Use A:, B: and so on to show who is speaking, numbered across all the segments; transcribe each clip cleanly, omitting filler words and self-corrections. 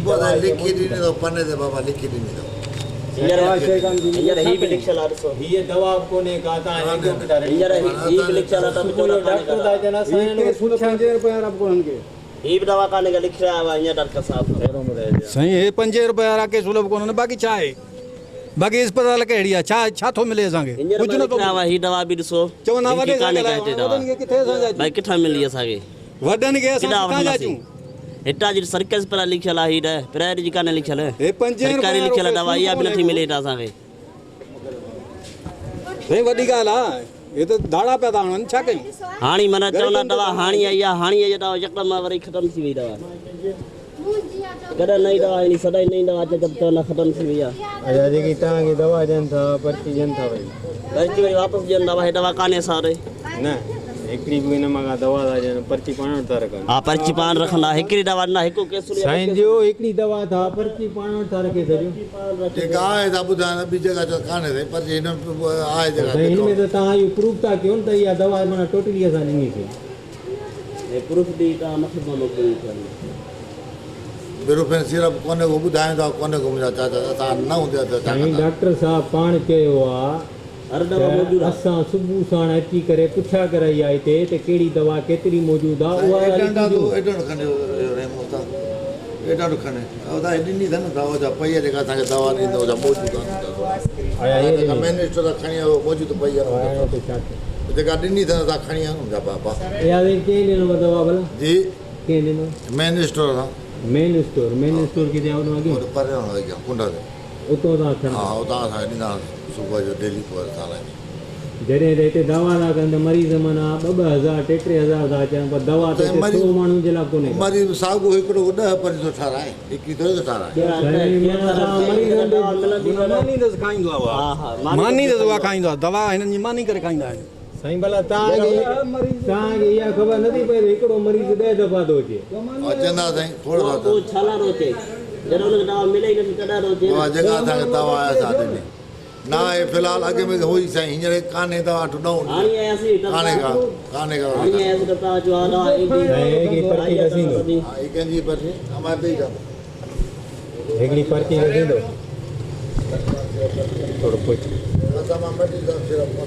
A: پوء ته لکي ڏني اٿو پني تي بابا لکي ڏني اٿو.
B: هينئر هي به لکيل آ ڏسو.
C: هيء دوا به ڪونهي ڪا تان ايڏو به ٿا رڙيو.
B: هينئر هي به لکيل آ ته به چوندا ڪانهي ڪا دوا.
D: هي ڪيسون پنجين رپين وارا به ڪونهن ڪي.
B: هي به دوا ڪانهي ڪا لکرايا هئا هينئر ڊاڪٽر صاحب.
E: سائين هي پنجين رپين وارا ڪيسول به ڪونهن باقي ڇا آهي باقي اسپتال ڪهڙي آ ڇا ڇا ٿو ملي اسان کي
B: هينئر
E: ڪجهه
B: مان
E: نٿو
B: لکرايا
E: ملي.
B: هئا هي دوا به ڏسو.
E: چوندا
B: هن
E: وڏي
B: کي
E: سان
B: ڪانهي ڪا
E: ڳالهايو
B: هتي
E: هاڻي
B: دوا.
E: وڏن کي ڪٿي اسان جا اچون.
B: ڀائي ڪٿان ملي اسان کي.
E: وڏن کي اسان
B: ڪيڏانهن
E: ڪٿان جا
B: وٺنداسين.
E: اچون.
B: هتان جي سرڪاري اسپتال لکيل آ هي ته پرائيويٽ جي ڪانهي لکيل.
E: هي پنجين
B: سرڪاري
E: رپين وارو
B: لکيل آ دوا
E: ڪيسول
B: اها به
E: ڪونهي
B: نٿي
E: ڪو.
B: ملي هتان اسان کي.
E: سائين وڏي ڳالهه آ هي ته ڌاڙا پيا ٿا هڻن ڇا ڪيون.
B: هاڻي معنيٰ چوندا
E: غريبن تي
B: دوا
E: ٿا
B: هاڻي
E: هڻن.
B: آئي آ هاڻي آئي آ دوا يڪدم وري ختم ٿي وئي دوا. ڪڏهن نئين دوا ايندي سدائين نئين دوا اچي ته چوندا ختم ٿي وئي آ.
C: اڇا جيڪي توهان کي دوا ڏين ٿا پرچي ڏين ٿا وري.
B: پرچي وري واپس ڏين دوا هي دوا ڪانهي اسان وٽ.
C: نه هڪڙي به ان مان ڪا دوا ٿا ڏين پرچي پاڻ وٽ ٿا رکن.
B: ها پرچي پاڻ رکندا هڪڙي دوا ڏنا هڪ ڪيسول يا ٻه
C: سائين
B: ڪيسول.
C: ڏيو هڪڙي دوا ٿا پرچي پاڻ وٽ ٿا رکي ڇڏيو.
A: جيڪا آهي سا ٻڌايان ته ٻي جيڪا چئو ڪانهي سائين پرچي هن ۾ آهي جيڪا
C: سائين هن
A: ڏيکارو.
C: ۾ ته توهان اهو پروف ٿا ڪيو نه ته اها دوا معنيٰ ٽوٽلي اسان ڏني سي.
B: هي پروف ڏئي توهان مٿي مان موڪليو ٿي هلي.
A: بروفين سيرپ ڪونهي ڪو ٻڌايون ٿا ڪونهي ڪو منهنجا چاچا اسان نه هوندي آهي ته ڇا
C: سائين
A: ڪندا.
C: ڊاڪٽر صاحب پاڻ چيو آ
B: هر دوا
C: ته
B: موجود آ.
C: اسان صبح ساڻ اچي ڪري پڇا ڪرائي آ هتي ته ڪهڙي دوا ڪيتري موجود آ
A: سائين
C: اها ڳالهه
A: ايڊنٽ آ
C: ٻڌو.
A: تو ايڊنٽ کڻي رحيم استاد ايڊنٽ کڻي ادا هي ڏني اٿن دوا جا پئي آ جيڪا اسان کي دوا ڏيندو جا موجود آ
C: آيا هي
A: جيڪا
C: ڏني.
A: مين اسٽور تان کڻي آيو موجود پئي آ
C: آيا ته ڇا ٿيو.
A: جيڪا ڏني اٿن اسان کڻي آيا آهيون جا بابا.
C: اها سائين ڪنهن ڏنو دوا ڀلا.
A: جي.
C: ڪنهن ڏنو.
A: مين اسٽور تان.
C: مين اسٽور مين اسٽور ڪٿي آ اوڏو اڳيان.
A: اوڏو پري هوندو اڳيان ڪنڊ تي.
C: اتو تان کڻندا.
A: ها اتان اسان کي ڏيندا صبح جو ڊيلي پوء اسان هلائيندا.
C: جڏهن ته هتي دعويٰ ٿا ڪن ته مريض معنيٰ ٻه ٻه هزار ٽي ٽي هزار ٿا اچن پر دوا ته هتي سو ماڻهن جي لاء ڪونهي ڪا.
A: مريض به ساڳو هڪڙو ڏهه پري ٿو ٺهرائي هڪڙي ٿوري ٿو ٺهرائي.
C: سائين معنيٰ توهان مريضن تي
E: ماني ته کائيندو آهي اها ماني ته اها کائيندو آهي دوا هنن جي ماني ڪري کائيندا آهن.
C: سائين ڀلا توهان کي توهان کي اها خبر نٿي پئي ته هڪڙو مريض ڏهه دفعا ٿو اچي.
A: اچندا سائين کوڙ ٿا
B: پوء
A: اچن.
B: ڇا لاء ٿو اچي جڏهن ان کي دوا ملي ئي نٿي تڏهن ٿو اچي نه.
A: دوا جيڪا اسان کي دوا آهي سا ڏني. نه آهي في الحال اڳ ۾ هئي سائين هينئر ڪانهي دوا اٺ ڏهون
B: هاڻي آياسين ته
A: ڪانهي ڪا ڪانهي ڪا
B: هاڻي آياسين ته توهان چيو ها دوا ايندي.
C: سائين هڪڙي پرچي رسيندو.
A: ها هي ڪنهن جي پرچي امان ڏئي ڇڏ.
C: هڪڙي پرچي رسيندو. ٿورو پوء.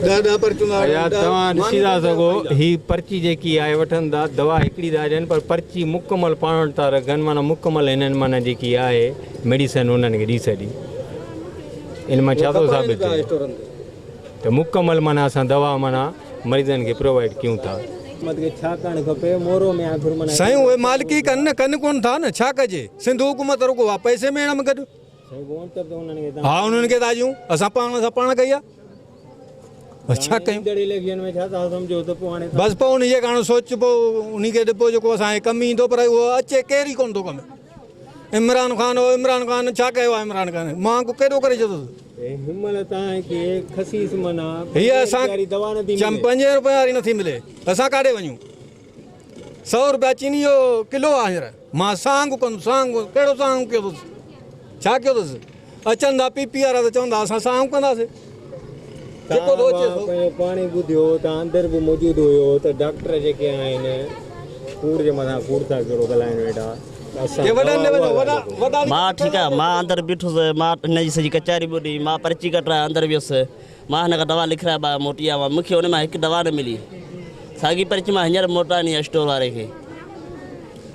E: ڏهه ڏهه پرچيون ٿا
C: ايا
E: وٺن ڏهه
C: توهان ڏسي
E: ماني
C: ٿا
E: ڪري
C: سگهو
E: کائيندا.
C: هي پرچي جيڪي آهي وٺن ٿا دوا هڪڙي ٿا ڏين پر پرچي مڪمل پاڻ وٽ ٿا رکن معنيٰ مڪمل هنن معنيٰ جيڪي آهي ميڊيسن انهن کي ڏئي ڇڏي. ان مان ڇا ٿو ثابت ٿئي ته مڪمل معنيٰ اسان دوا معنيٰ مريضن کي پرووائيڊ ڪيون ٿا.
E: سائين اهي مالڪي ڪن نه ڪن ڪون ٿا نه ڇا ڪجي سنڌ حڪومت رڳو اها پئسي ميڙ ۾ گڏ ها انهن کي ٿا ڏيون اسان پاڻ سان پاڻ ڪئي آ بس ڇا ڪيون بس پوء انهي جي ڪاڻ سوچبو انهي کي ڏبو جيڪو اسان کي ڪم ايندو پر اهو اچي ڪير ئي ڪون ٿو ڪم عمران خان هو عمران خان ڇا ڪيو آهي عمران خان مهانگو ڪيڏو ڪري ڇڏيو هي اسان پنجين روپين واري نٿي ملي اسان ڪاڏي وڃون سو روپيا چيني جو ڪلو آهي هينئر مان سانگ ڪندس سانگ ڪهڙو سانگ ڪيو اٿس ڇا ڪيو اٿس اچن ٿا پي پي وارا ته چوندا اسان سانگ ڪنداسي جيڪو ٿو اچي سو
C: پاڻي ٻڌيو ته اندر به موجود هيو ته ڊاڪٽر جيڪي آهن ڪوڙ جي مٿان ڪوڙ ٿا ڪهڙو ڳالهائن ويٺا
B: مان ٺيڪ آهيان، مان اندر بيٺس، مان هن جي سڄي ڪچهري ٻڌي، مان پرچي ڪٽرائي اندر ويس، مان هن کان دوا لکرائي ٻاهر موٽي آيو آهيان، مون کي ان مان هڪ دوا نه ملي، ساڳي پرچي مان هينئر موٽائي آئي اسٽور واري کي،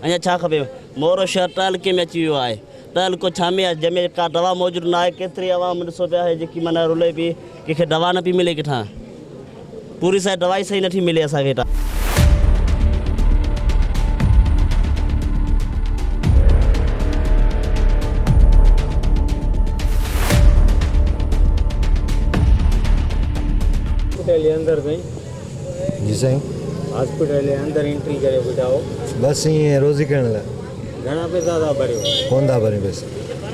B: اڃا ڇا کپي، مورو شهر تعلقي ۾ اچي ويو آهي، تعلقو ڇا ۾ آهي، جنهن ۾ ڪا دوا موجود نه آهي، ڪيتري عوام ڏسو پيا آهي جيڪي معنيٰ رلي پئي، ڪنهن کي دوا نه پئي ملي ڪٿان، پوري سائي دوا ئي صحيح نٿي ملي اسان کي هتان.
C: هاسپيٽل جي اندر سائين.
F: جي سائين.
C: هاسپيٽل جي اندر انٽري ڪري بيٺا هو.
F: بس ائين روزي ڪرڻ لاء.
C: گهڻا پئسا ٿا ڀريو؟
F: ڪون ٿا ڀريون پئسا.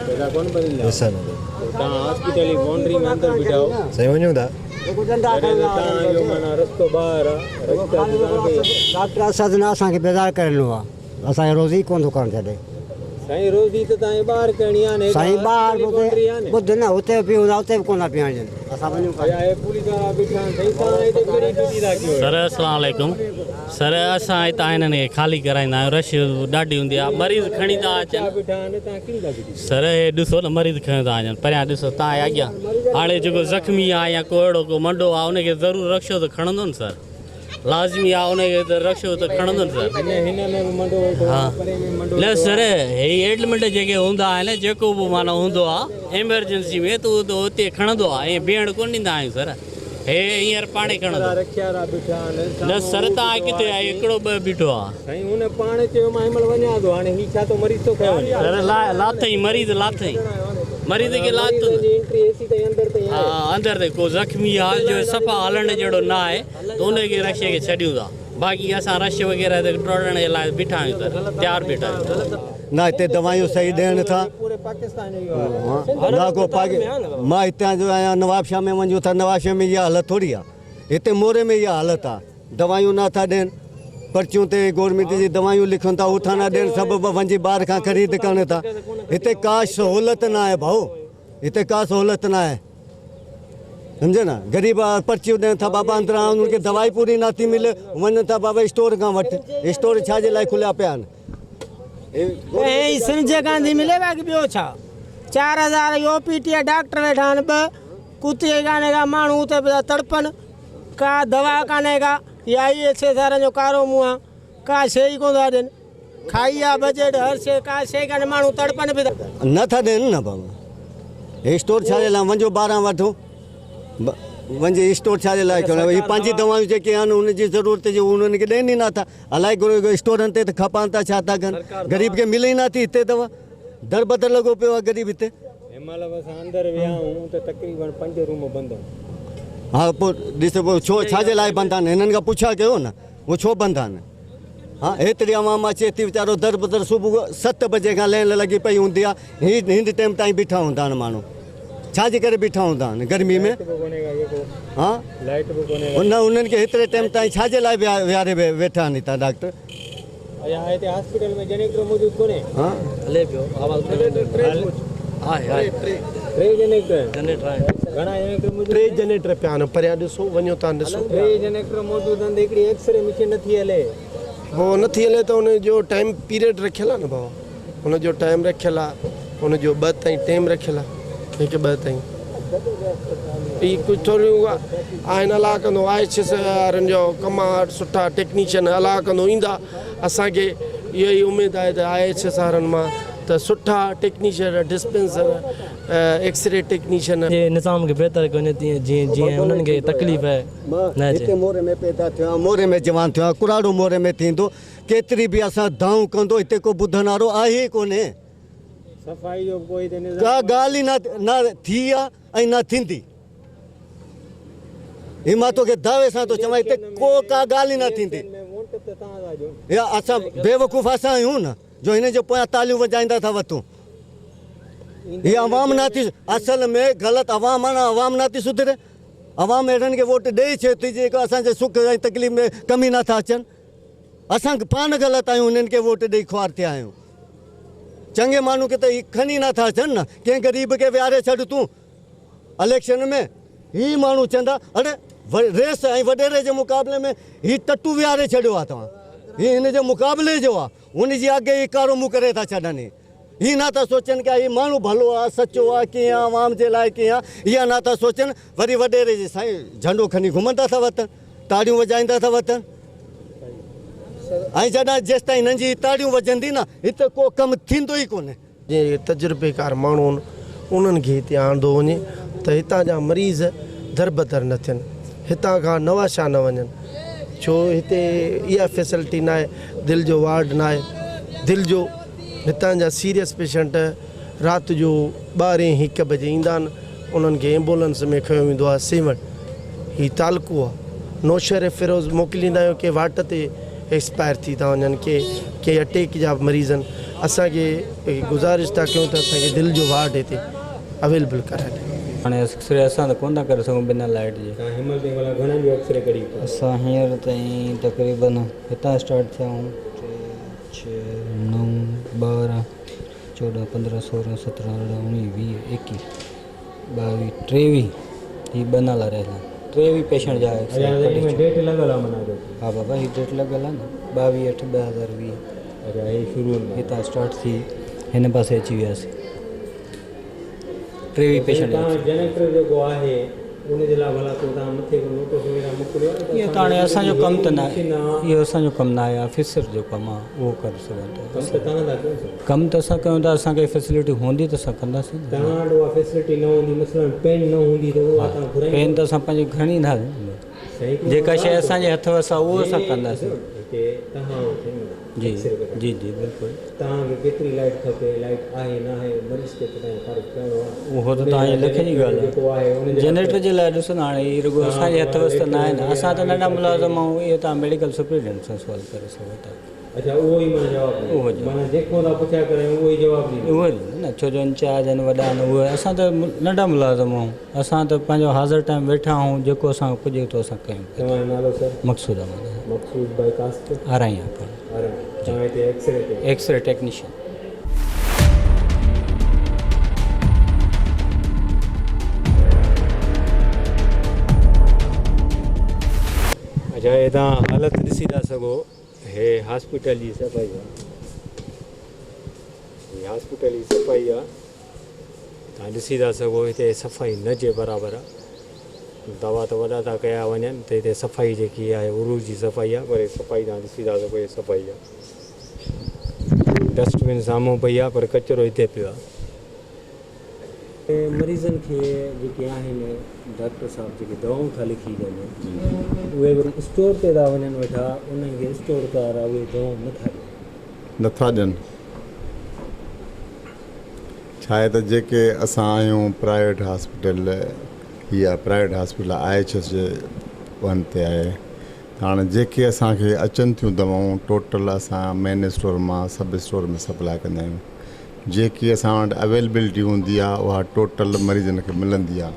C: پئسا ڪون ڀريندا؟
F: پئسا نه ڀريون.
C: پوء توهان هاسپيٽل جي بائونڊري ۾ اندر بيٺا هو.
F: سائين وڃون ٿا.
C: جڏهن ته توهان جو معنيٰ رستو ٻاهر آ رستا ته توهان کي.
G: ڊاڪٽر اسد نه اسان کي بيزار ڪري ڏنو آ اسان کي روزي ڪون ٿو ڪرڻ ڇڏي.
C: سائين روزي ته توهان کي ٻاهر ڪرڻي آهي نه.
G: سائين ٻاهر ٻڌ نه هتي به پيون ٿا اتي به ڪونه ٿا پيئڻ ڏين اسان وڃون ڪاڏي.
C: هي پوليس وارا بيٺا آهن سائين توهان هتي ڪهڙي ڊيوٽي ٿا ڪيو.
H: سر اسلام عليڪم سر اسان هتان هنن کي خالي ڪرائيندا آهيون رش ڏاڍي هوندي آهي مريض کڻي ٿا اچن سر هي ڏسو نه مريض کڻي ٿا اچن پريان ڏسو تان جي اڳيان هاڻي جيڪو زخمي آهي يا ڪو اهڙو ڪو منڊو آهي ان کي ضرور رڪشو ته کڻندو نه سر لازمي آ ان کي ته رڪشو ته کڻندو نه سر. ها نه سر هي ايڊمٽ جيڪي هوندا آهن جيڪو به معنيٰ هوندو آ ايمرجنسي ۾ ته اهو ته اتي کڻندو آ ائين بيهڻ ڪونه ڏيندا آهيون سر هي هينئر پاڻهي کڻندو نه سر تان ڪٿي آهي هڪڙو ٻه بيٺو آ. سر لاٿئي مريض لاٿئي مريض کي لاٿو ها اندر تائين ڪو زخمي آ جو صفا هلڻ جهڙو نه آهي ته ان کي رڪشي کي ڇڏيون ٿا باقي اسان رش وغيره تي ڊوڙڻ جي لاء بيٺا آهيون سر تيار بيٺا آهيون.
F: نه هتي دوائيون صحيح ڏين ٿا نه ڪو پاڪ مان هتان جو آهيان نوابشاهه ۾ وڃون ٿا نوابشاهه ۾ اها حالت ٿوري آهي هتي موري ۾ اها حالت آهي دوائيون نه ٿا ڏين پرچيون تي گورنمينٽ جي دوائيون لکن ٿا هو ٿا نه ڏين سڀ وڃي ٻاهر کان خريد ڪن ٿا هتي ڪا سهولت نه آهي ڀائو هتي ڪا سهولت نه آهي سمجهه نه غريب پرچيون ڏين ٿا بابا اندران انهن کي دوائي پوري نه ٿي ملي وڃن ٿا بابا اسٽور کان وٺ اسٽور ڇا جي لاء کليا پيا آهن.
I: ۽ سرنج ڪانه ٿي ملي باقي ٻيو ڇا 4000 او پي ٽي جا ڊاڪٽر ويٺا آهن ٻه ڪتي ڪانهي ڪا ماڻهو اتي پيا تڙپن ڪا دوا ڪانهي ڪا يا اي ايڇ ايس وارن جو ڪارو منهن آ ڪا شيء ئي ڪونه ٿا ڏين کائي آ بجيٽ هر شيء ڪا شيء ڪانهي ماڻهو تڙپن به ٿا.
F: نه ٿا ڏين نه بابا هي اسٽور ڇا جي لاء وڃو ٻاهران وٺو وڃي اسٽور ڇا جي لاء کڻو هي پنهنجي دوائون جيڪي آهن ان جي ضرورت جي انهن کي ڏين ئي نه ٿا الائي اسٽورن تي ته کپان ٿا ڇا ٿا ڪن غريب کي ملي ئي نه ٿي هتي دوا در بدر لڳو پيو آهي غريب هتي.
C: هن مهل به اسان اندر ويا آهيون ته تقريبن 5 روم بند آهن.
F: ها پوء ڏس پوء ڇو ڇا جي لاء بند آهن هنن کان پڇا ڪيو نه هو ڇو بند آهن. ها هيتري عوام اچي ٿي ويچارو در بدر صبح 7 بجي کان لين لڳي پئي هوندي آهي هي هن ٽيم تائين بيٺا هوندا آهن ماڻهو ڇا جي ڪري بيٺا هوندا آهن گرمي ۾ ها نه انهن کي هيتري ٽيم تائين ڇا جي لاء ويهاري ويٺا آهن هتان ڊاڪٽر
C: هاسپيٽل ۾ جنريٽر موجود ڪونهي
F: ها
B: هلي پيو آواز آهي آهي
C: ٽي جنريٽر
B: جنريٽر آهن
C: گهڻا جنريٽر موجود
J: ٽي جنريٽر پيا آهن پريان ڏسو وڃو تان ڏسو
C: ٽي جنريٽر موجود آهن ته هڪڙي ايڪسري مشين نٿي هلي
J: پوء نٿي هلي ته ان جو ٽائيم پيريڊ رکيل آهي نه بابا ان جو ٽائيم رکيل آهي ان جو 2 تائين ٽيم رکيل آهي 1 2 تائين هي ڪجهه ٿوريون آهن الله ڪندو I H S وارن جو ڪم آهي سٺا ٽيڪنيشن الله ڪندو ايندا اسانکي اها ئي اميد آهي ته I H S وارن مان ته سٺا ٽيڪنيشن ڊسپينسر ايڪسري ٽيڪنيشن.
K: جي نظام کي بهتر ڪيو وڃي تيئن جيئن جيئن انهن کي تڪليف نه اچي.
F: هتي موري ۾ پيدا ٿيو آهيان موري ۾ جوان ٿيو آهيان ڪراڙو موري ۾ ٿيندو ڪيتري به اسان دانهون ڪندو هتي ڪو ٻڌڻ وارو آهي ئي ڪونهي.
C: صفائي جو به ڪوئي هتي نظام
F: ڪا ڳالهه ئي نه ٿي آهي ۽ نه ٿيندي. هي مان توکي دعوي سان ٿو چوان هتي ڪو ڪا ڳالهه ئي نه ٿيندي. يا اسان بيوقوف اسان آهيون نه جو هن جي پويان تاليون وڄائيندا ٿا وتون. هي عوام نه ٿي اصل ۾ غلط عوام آهي نه عوام نه ٿي سڌري. عوام اهڙن کي ووٽ ڏئي ڇو ٿي جيڪو اسان جي سک ۽ تڪليف ۾ ڪم ئي نه ٿا اچن. اسان پاڻ غلط آهيون هنن کي ووٽ ڏئي خوار ٿيا آهيون. چڱي ماڻهو کي ته هي کڻي نه ٿا اچن نه ڪنهن غريب کي ويهاري ڇڏ تون. اليڪشن ۾ هي ماڻهو چوندا اڙي ريس ۽ وڏيري جي مقابلي ۾ هي ٽٽو ويهاري ڇڏيو آهي توهان هي هن جي مقابلي جو آهي هن جي اڳي ئي ڪارو منهن ڪري ٿا ڇڏن هي هي نه ٿا سوچن ڪي هي ماڻهو ڀلو آهي سچو آهي ڪيئن آهي عوام جي لاء ڪيئن آهي اها نه ٿا سوچن وري وڏيري جي سائين جهنڊو کڻي گهمندا ٿا وتن تاڙيون وڄائيندا ٿا وتن ۽ جڏهن جيستائين هنن جي تاڙيون وڄندي نه هتي ڪو ڪم ٿيندو ئي ڪونهي.
J: جيڪي تجربيڪار ماڻهو آهن انهن کي هتي آندو وڃي ته هتان جا مريض دربدر نه ٿين هتان کان نواشاهه نه وڃن ڇو هتي اها فيسلٽي ناهي دل جو وارڊ ناهي دل جو هتان جا سيريس پيشنٽ رات جو ٻارهين هڪ بجي ايندا آهن انهن کي ايمبولنس ۾ کنيو ويندو آهي سيوهڻ هي تعلقو آهي نوشهرفيروز موڪليندا آهيون ڪي واٽ تي ايڪسپائر ٿي ٿا وڃن ڪي ڪي اٽيڪ جا مريض آهن اسان کي گذارش ٿا ڪيون ته اسان کي دل جو وارڊ هتي اويلبل ڪرائي ڏيو.
K: هاڻي ايڪسري اسان ته ڪونه ٿا ڪري سگهون بنا لائيٽ جي.
C: توهان هن مهل تائين ڀلا گهڻن جو ايڪسري ڪڍي چڪا آهيو؟
K: اسان هينئر تائين تقريبن هتان اسٽارٽ ٿيا آهيون 3 6 9 12.
L: 14، 15، 16، 17، 18، 19، 20، 21، 22، 23 هي ٻه نالا رهيل آهن. 23 پيشنٽ جا ايڪسري ڪڍي
C: ڇڏيا. ڊيٽ لڳل آهي معنيٰ
L: ها بابا هي ڊيٽ لڳل آهي نه 22 اٺ 2020.
C: اچا هي شروع
L: هتان اسٽارٽ ٿي هن پاسي اچي وياسي. 23 پيشنٽ
C: توهان جنريٽر جيڪو آهي ان جي لاء ڀلا ڪو توهان مٿي ڪو نوٽس وغيره موڪليو آهي
L: اهو ته هاڻي اسان جو ڪم ته ناهي اهو اسان جو ڪم ناهي آفيسر جو ڪم آهي اهو ڪري سگهن ٿا
C: ڪم ته توهان ٿا ڪيو سر
L: ڪم ته اسان ڪيون ٿا اسان کي فيسلٽي هوندي ته اسان ڪنداسين نه
C: توهان وٽ اها فيسلٽي نه هوندي مثلا پين نه هوندي ته اها توهان گهرائيندو
L: پين ته اسان پنهنجي کڻي اينداسين جيڪا شيء اسان جي هٿ وس آهي اهو اسان ڪنداسين
C: هتي توهان
L: جي جي جي بلڪل.
C: توهان کي ڪيتري لائيٽ کپي، لائيٽ آهي ناهي، مريض کي ته توهان کي فارغ ڪرڻو آهي.
L: اهو ته توهان جي لک جي ڳالهه آهي. جنريٽر جي لاء ڏسو نه هاڻي هي رڳو اسان جي هٿ وس ته ناهي نه اسان ته ننڍا ملازم آهيون اهو توهان ميڊيڪل سپرنٽينڊنٽ سان سوال ڪري سگهو ٿا.
C: اڇا اهو ئي معنيٰ جواب ڏيندو.
L: اهو جواب.
C: معنيٰ جيڪو توهان پڇا ڪرايون اهو ئي جواب ڏيندو.
L: اهو ئي ڏيندو نه ڇو جو انچارج آهن وڏا آهن اهي اسان ته ننڍا ملازم آهيون اسان ته پنهنجو حاضر ٽائيم ويٺا آهيون جيڪو اسان کان پڄي ٿو اسان ڪيون پيا.
C: توهان جو نالو سر؟
L: مقصود احمد.
C: مقصود بائي ڪاسٽ؟
L: آرائين آکاڻي.
C: توهان هتي ايڪسري تي
L: ايڪسري ٽيڪنيشن.
C: اچا هي توهان حالت ڏسي ٿا سگهو هي هاسپيٽل جي صفائي آ هي هاسپيٽل جي صفائي آ توهان ڏسي ٿا سگهو هتي صفائي نه جي برابر آ دعوا ته وڏا ٿا ڪيا وڃن ته هتي صفائي جيڪي آهي عروج جي صفائي آهي پر صفائي توهان ڏسي ٿا سگهو هي صفائي آهي ڊسٽ بن سامهون پئي آهي پر ڪچرو هتي پيو آهي. مريضن کي جيڪي آهن ڊاڪٽر صاحب جيڪي دوائون ٿا لکي ڏين اهي وري اسٽور تي ٿا وڃن ويٺا انهن کي اسٽور وارا اهي دوائون نٿا ڏين.
M: نٿا ڏين. ڇا آهي ته جيڪي اسان آهيون پرائيويٽ هاسپيٽل هي آهي private hospital I H S جي ون تي آهي ته هاڻي جيڪي اسان کي اچن ٿيون دوائون ٽوٽل اسان مين اسٽور مان سب اسٽور ۾ سپلاء ڪندا آهيون جيڪي اسان وٽ اويلبلٽي هوندي آهي اها ٽوٽل مريضن کي ملندي آهي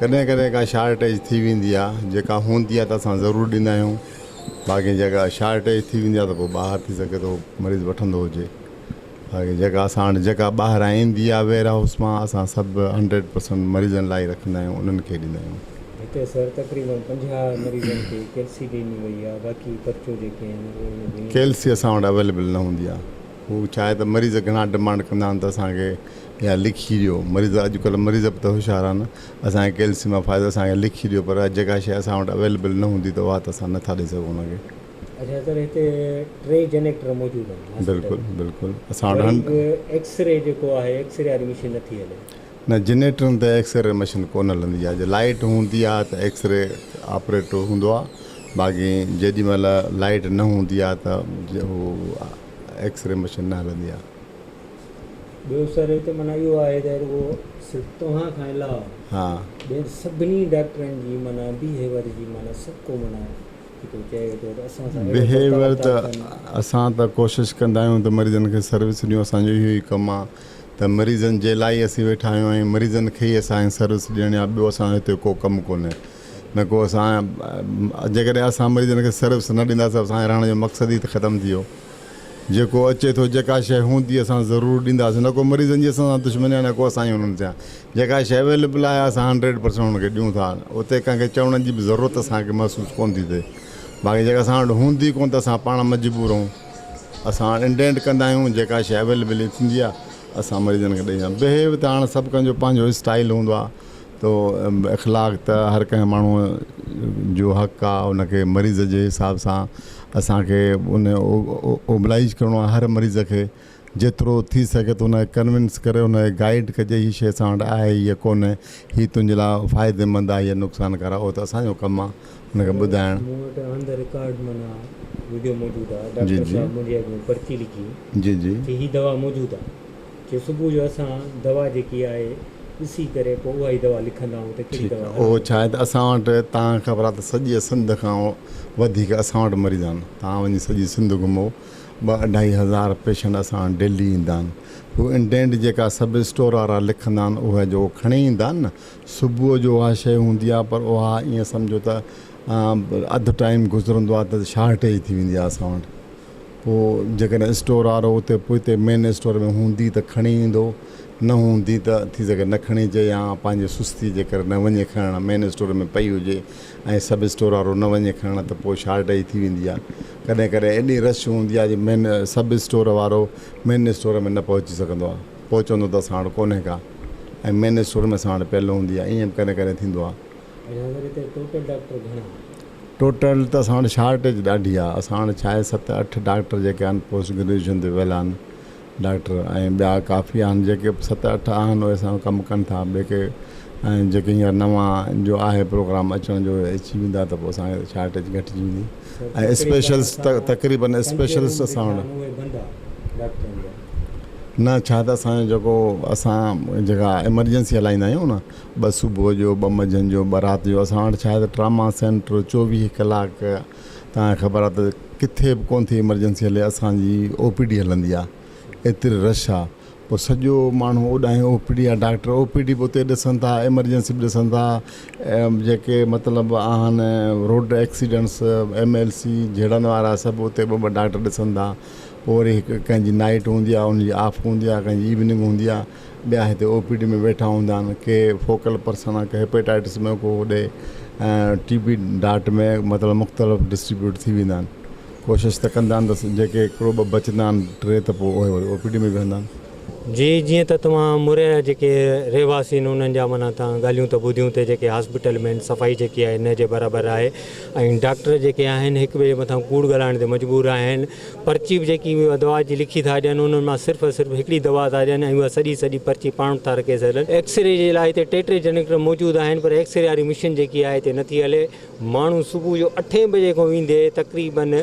M: ڪڏهن ڪڏهن ڪا شارٽيج ٿي ويندي آهي جيڪا هوندي آهي ته اسان ضرور ڏيندا آهيون باقي جيڪا شارٽيج ٿي ويندي آهي ته پوء ٻاهر ٿي سگهي ٿو مريض وٺندو هجي باقي جيڪا اسان وٽ جيڪا ٻاهران ايندي آهي ويئر هائوس مان اسان سڀ هنڊريڊ پرسنٽ مريضن لاء ئي رکندا آهيون انهن کي ڏيندا آهيون.
C: هتي سر تقريبن 50 مريضن کي ڪيلسي ڏني وئي آهي باقي پرچو جيڪي آهن اهي انهن جي.
M: ڪيلسي اسان وٽ اويليبل نه هوندي آهي هو ڇا آهي ته مريض گهڻا ڊمانڊ ڪندا آهن ته اسان کي اها لکي ڏيو مريض اڄڪلهه مريض به ته هوشيار آهن اسان کي ڪيلسي مان فائدو اسان کي لکي ڏيو پر جيڪا شيء اسان وٽ اويليبل نه هوندي ته اها ته اسان نٿا ڏئي سگهون ان کي.
C: اڇا سر هتي ٽي جنريٽر موجود آهن هاسپيٽل
M: بلڪل بلڪل اسان وٽ
C: وري به ايڪسري جيڪو آهي ايڪسري واري مشين نٿي هلي.
M: نه جنريٽرن تي ايڪسري مشين ڪونه هلندي آهي جي لائيٽ هوندي آهي ته ايڪسري آپريٽو هوندو آهي باقي جيڏي مهل لائيٽ نه هوندي آهي ته هو ايڪسري مشين نه هلندي آهي.
C: ٻيو سر هتي معنيٰ اهو آهي ته رڳو صرف توهان کان علاوه ٻين سڀني ڊاڪٽرن جي معنيٰ بيهيور جي معنيٰ سڀ ڪو معنيٰ
M: بهيويئر ته اسان ته ڪوشش ڪندا آهيون ته مريضن کي سروس ڏيون اسان جو اهو ئي ڪم آهي ته مريضن جي لاء ئي اسين ويٺا آهيون ۽ مريضن کي ئي اسان کي سروس ڏيڻي آهي ٻيو اسان جو هتي ڪو ڪم ڪونهي نه ڪو اسان جيڪڏهن اسان مريضن کي سروس نه ڏينداسين اسان جي رهڻ جو مقصد ئي ته ختم ٿي ويو جيڪو اچي ٿو جيڪا شيء هوندي اسان ضرور ڏينداسين نه ڪو مريضن جي اسان سان دشمني آهي نه ڪو اسان جي انهن سان جيڪا شيء اويليبل آهي اسان هنڊريڊ پرسنٽ انهن کي ڏيون ٿا اتي ڪنهن کي چوڻ جي به ضرورت اسان کي محسوس ڪونه ٿي ٿئي باقي جيڪا اسان وٽ هوندي ڪونه ته اسان پاڻ مجبور آهيون اسان انڊينٽ ڪندا آهيون جيڪا شيء اويليبل ٿيندي آهي اسان مريضن کي ڏئي ايندا آهيون بهيو ته هاڻ سڀ ڪنهن جو پنهنجو اسٽائل هوندو آهي تو اخلاق ته هر ڪنهن ماڻهوء جو حق آ ان کي مريض جي حساب سان اسان کي ان اوبلائيز ڪرڻو آ هر مريض کي جيترو ٿي سگهي ٿو ان کي ڪنوينس ڪري ان کي گائيڊ ڪجي هي شيء اسان وٽ آهي هيء ڪونهي هي تنهنجي لاء فائديمند آ هيء نقصانڪار آ اهو ته اسان جو ڪم آ ان کي ٻڌائڻ.
C: مون وٽ آن the record معنيٰ وڊيو موجود آ
M: جي
C: ڊاڪٽر
M: جي
C: صاحب منهنجي اڳ ۾ پرچي لکي
M: جي جي.
C: چي هي دوا موجود آ. چي صبح جو اسان دوا جيڪي آهي ڏسي ڪري پوء اها ئي دوا لکندا آهيون ته ڪهڙي
M: ٺيڪ
C: دوا
M: آهي اهو
C: هلندي.
M: ڇا آهي ته اسان وٽ توهان کي خبر آهي ته سڄيء سنڌ کان وڌيڪ اسان وٽ مريض آهن توهان وڃي سڄي سنڌ گهمو ٻه اڍائي هزار پيشنٽ اسان وٽ ڊيلي ايندا آهن هو انڊينٽ جيڪا سب اسٽور وارا لکندا آهن اها جو کڻي ايندا آهن نه صبح جو اها شيء هوندي آهي پر اها ائين سمجهو ته اڌ ٽائيم گذرندو آهي ته شارٽيج ٿي ويندي آهي اسان وٽ. پوء جيڪڏهن اسٽور وارو اتي پوئتي مين اسٽور ۾ هوندي ته کڻي ايندو نه هوندي ته ٿي سگهي نه کڻي اچي يا پنهنجي سستي جي ڪري نه وڃي کڻڻ مين اسٽور ۾ پئي هجي ۽ سب اسٽور وارو نه وڃي کڻڻ ته پوء شارٽيج ٿي ويندي آهي ڪڏهن ڪڏهن ايڏي رش هوندي آهي جو مين سب اسٽور وارو مين اسٽور ۾ نه پهچي سگهندو آهي پهچندو ته اسان وٽ ڪونهي ڪا ۽ مين اسٽور ۾ اسان وٽ پيل هوندي آهي ائين به ڪڏهن ڪڏهن ٿيندو آهي.
L: ٽوٽل ڊاڪٽر گهڻا آهن؟
M: ٽوٽل ته اسان وٽ شارٽيج ڏاڍي آهي اسان وٽ ڇاهي ست اٺ ڊاڪٽر جيڪي آهن پوسٽ گريجوئيشن تي ويل آهن ڊاڪٽر ۽ ٻيا ڪافي آهن جيڪي ست اٺ آهن اهي اسان جو ڪم ڪن ٿا ٻئي ڪي ۽ جيڪي هينئر نوان جو آهي پروگرام اچڻ جو اهي اچي ويندا ته پوء اسان کي شارٽيج گهٽجي ويندي ۽ اسپيشلسٽ تقريبن اسپيشلسٽ اسان وٽ نه ڇا ته اسان جو جيڪو اسان جيڪا ايمرجنسي هلائيندا آهيون نه ٻه صبح جو ٻه منجهند جو ٻه رات جو اسان وٽ ڇا آهي ته ٽراما سينٽر 24 ڪلاڪ توهان کي خبر آهي ته ڪٿي به ڪونه ٿي ايمرجنسي هلي اسان جي او پي ڊي هلندي آهي ايتري رش آهي پوء سڄو ماڻهو اوڏانهن او پي ڊي آهي ڊاڪٽر او پي ڊي به اتي ڏسن ٿا ايمرجنسي به ڏسن ٿا جيڪي مطلب آهن road accidents M L C جهيڙن وارا سڀ اتي ٻه ٻه ڊاڪٽر ڏسن ٿا پوء وري هڪ ڪنهن جي نائيٽ هوندي آهي ان جي آف هوندي آهي ڪنهن جي ايوننگ هوندي آهي ٻيا هتي او پي ڊي ۾ ويٺا هوندا آهن ڪي فوڪل پرسن آهن ڪي هيپيٽائٽس ۾ ڪو هوڏي ۽ ٽي بي ڊاٽ ۾ مطلب مختلف ڊسٽريبيوٽ ٿي ويندا آهن ڪوشش ته ڪندا آهن ته جيڪي هڪڙو ٻه بچندا آهن ٽي ته پوء اهي وري او پي ڊي ۾ ويهندا آهن.
C: جي جيئن ته توهان موري جا جيڪي رهواسي آهن انهن جا معنيٰ توهان ڳالهيون ته ٻڌيون ته جيڪي هاسپيٽل ۾ آهن صفائي جيڪي آهي نه جي برابر آهي ۽ ڊاڪٽر جيڪي آهن هڪ ٻئي جي مٿان ڪوڙ ڳالهائڻ تي مجبور آهن پرچي به جيڪي دوا جي لکي ٿا ڏين انهن مان صرف ۽ صرف هڪڙي دوا ٿا ڏين ۽ اها سڄي سڄي پرچي پاڻ وٽ ٿا رکي ڇڏن. ايڪسري جي لاء هتي ٽي ٽي جنريٽر موجود آهن پر ايڪسري واري مشين جيڪي آهي هتي نٿي هلي. ماڻهو صبح جو اٺين بجي کان ويندي تقريبن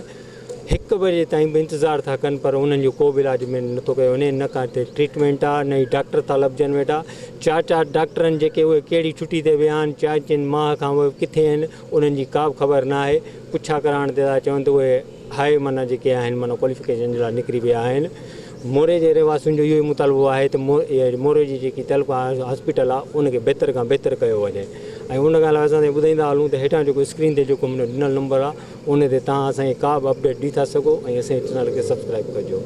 C: هڪ بجي تائين به انتظار ٿا ڪن پر انهن جو ڪو به علاج نٿو ڪيو وڃي نه ڪا هتي ٽريٽمينٽ آهي نه ئي ڊاڪٽر ٿا لڀجن ويٺا. چار چار ڊاڪٽر آهن جيڪي اهي ڪهڙي ڇٽي تي ويا آهن چار چئن ماهه کان اهي ڪٿي آهن انهن جي ڪا به خبر ناهي. پڇا ڪرائڻ تي ٿا چون ته اهي هاء معنيٰ جيڪي آهن معنيٰ ڪواليفڪيشن جي لاء نڪري ويا آهن. موري جي رهواسين جو اهو ئي مطالبو آهي ته موري جي جيڪي تعلقه هاسپيٽل آهي ان کي بهتر کان بهتر ڪيو وڃي ۽ ان کان علاوه اسان کي ٻڌائيندا هلون ته هيٺان جيڪو اسڪرين تي جيڪو منهنجو ڏنل نمبر آهي ان تي توهان اسان کي ڪا به اپڊيٽ ڏئي ٿا سگهو ۽ اسان جي چينل کي سبسڪرائب ڪجو.